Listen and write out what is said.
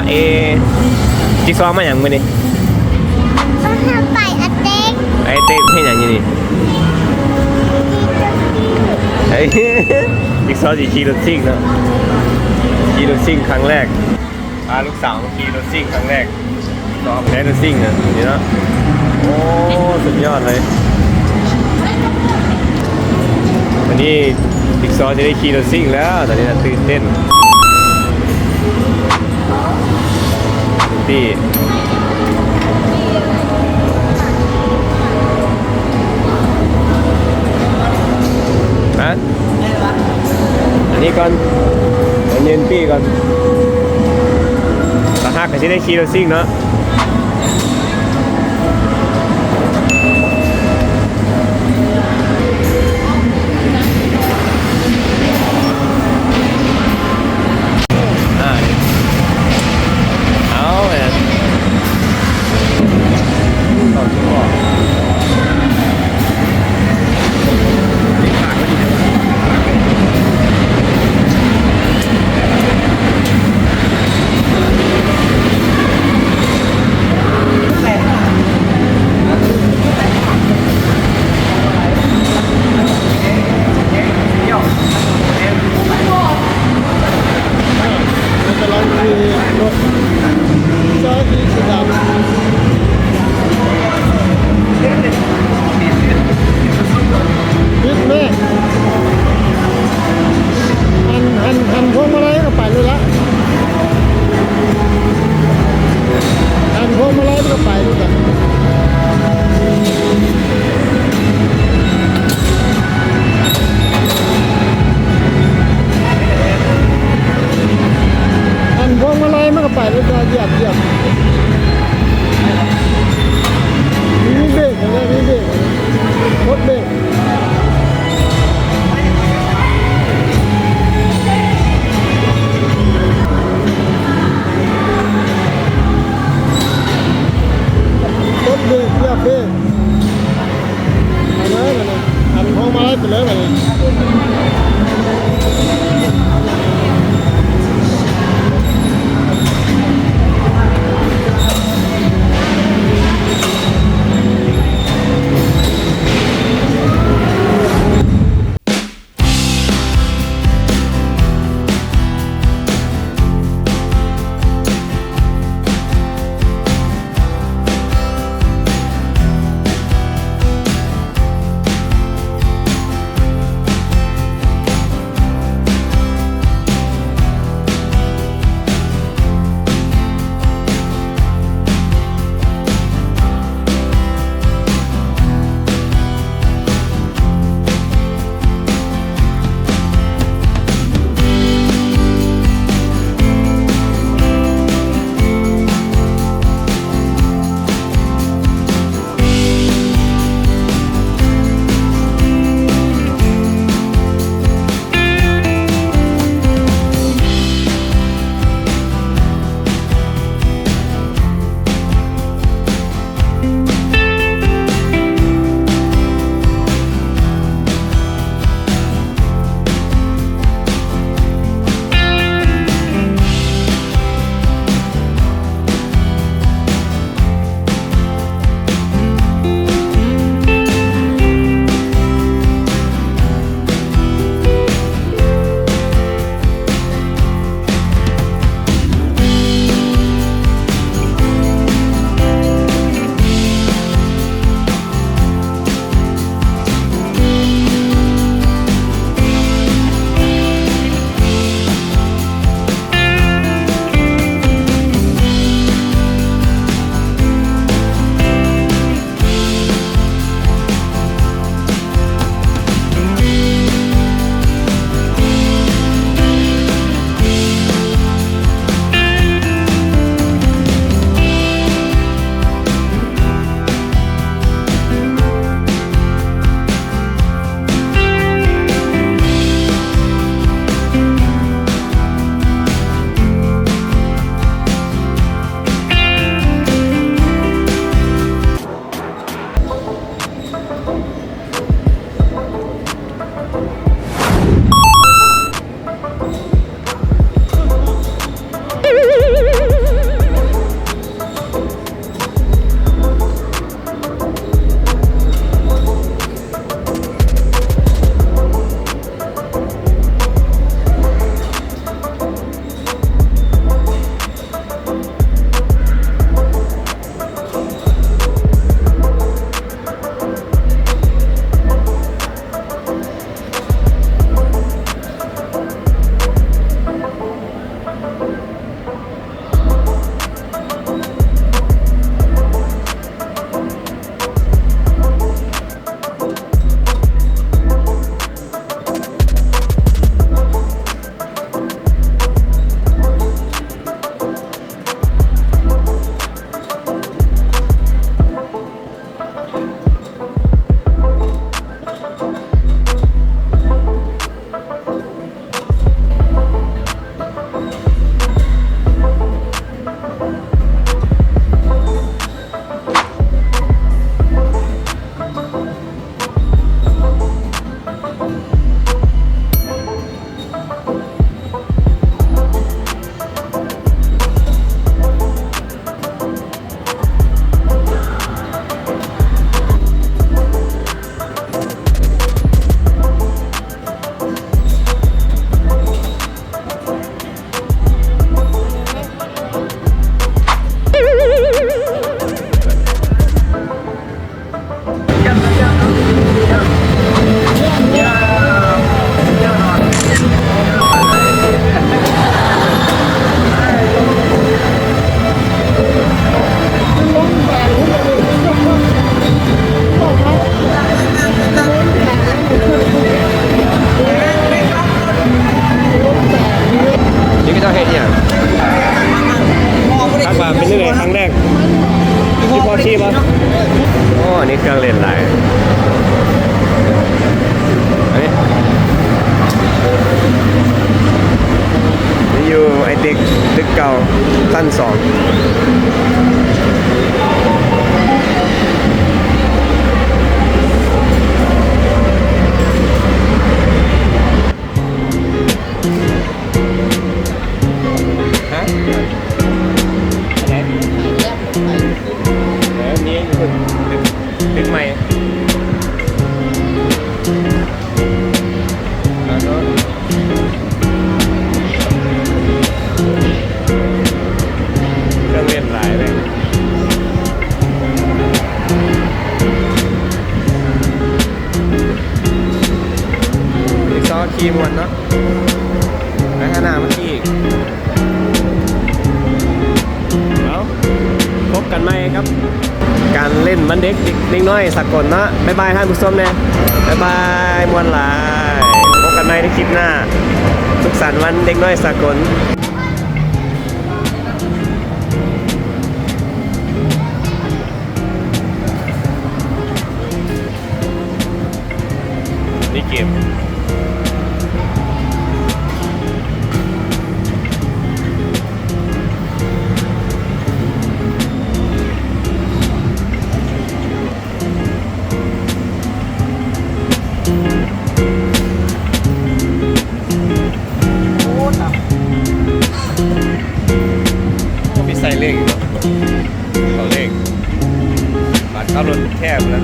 ເອ ຈິກຊອມາຫຍັງມື້ນີ້? ເຮົາໄປອາເຕັກ. ໄອເຕັກເຮັດຫຍັງຢູ່ນີ້? ຈິກຊອມຊິຂີ່ລົດຊິ່ງເນາະ, ຂີ່ລົດຊິ່ງຄັ້ງແລກ. ພາລູກສາວມາຂີ່ລົດຊິ່ງຄັ້ງແລກ. ຊອມແທ້ລົດຊິ່ງນະ ນີ້ເນາະ. ໂອ້ ສຸດຍອດເລີຍ. ວັນນີ້ຈິກຊອຊິໄດ້ຂີ່ລົດຊິ່ງແລ້ວ, ຕອນນີ້ນະຕື່ນເຕັ້ນ. ປີ້ ຮະ? ອັນນີ້ກ່ອນ ໃຈເຢັນປີ້ກ່ອນ. ຕາຮັກກໍຊິໄດ້ຂີ່ລົດຊິ່ງເນາະ. ກຳລັງຂີ່ລົດ ເຈົ້າໜ້າທີ່ສີດຳ ປິດແມ່ ຫັນ ຫັນ ຫັນພວງມາໄລກໍໄປໂລດລະ ຫັນພວງມາໄລກໍໄປໂລດລະ. ອັນພວງມາໄລມັນກໍໄປແລ້ວ ຈະຢຽບ ຢຽບ ມີເບຣກແລ້ວ ມີເບຣກ ກົດເບຣກ ກົດເບຣກ ຢຽບເບຣກ. ໄປເລີຍບາດນີ້ ຫັນພວງມາໄລໄປເລີຍບາດນີ້. ເ ຕຶກເກົ່າ ຊັ້ນສອງ. ຮະ? ອັນໃດ? ເອີ ມີຢູ່ ຕຶກ ຕຶກໃໝ່ ແລ້ວກໍ ເຄື່ອງເລ່ນຫຼາຍເລີຍ. ອີກສອງທີ່ມ່ວນເນາະ ໄປຫາໜ້າມັນອີກ. ເອົາ ພົບກັນໃໝ່ກັບການເລ່ນວັນເດັກ ເດັກນ້ອຍສາກົນເນາະ. ບາຍບາຍທ່ານຜູ້ຊົມແດ່. ບາຍບາຍ ມ່ວນຫຼາຍ. ພົບກັນໃໝ່ໃນຄລິບໜ້າ. ສຸກສັນວັນເດັກນ້ອຍສາກົນ. ນີ້ເກມ ໂອ້ ມີໃສ່ເລກອີກເນາະ ເຂົ້າເລກ ບາດເຂົ້າລົດແຄບແລ້ວ.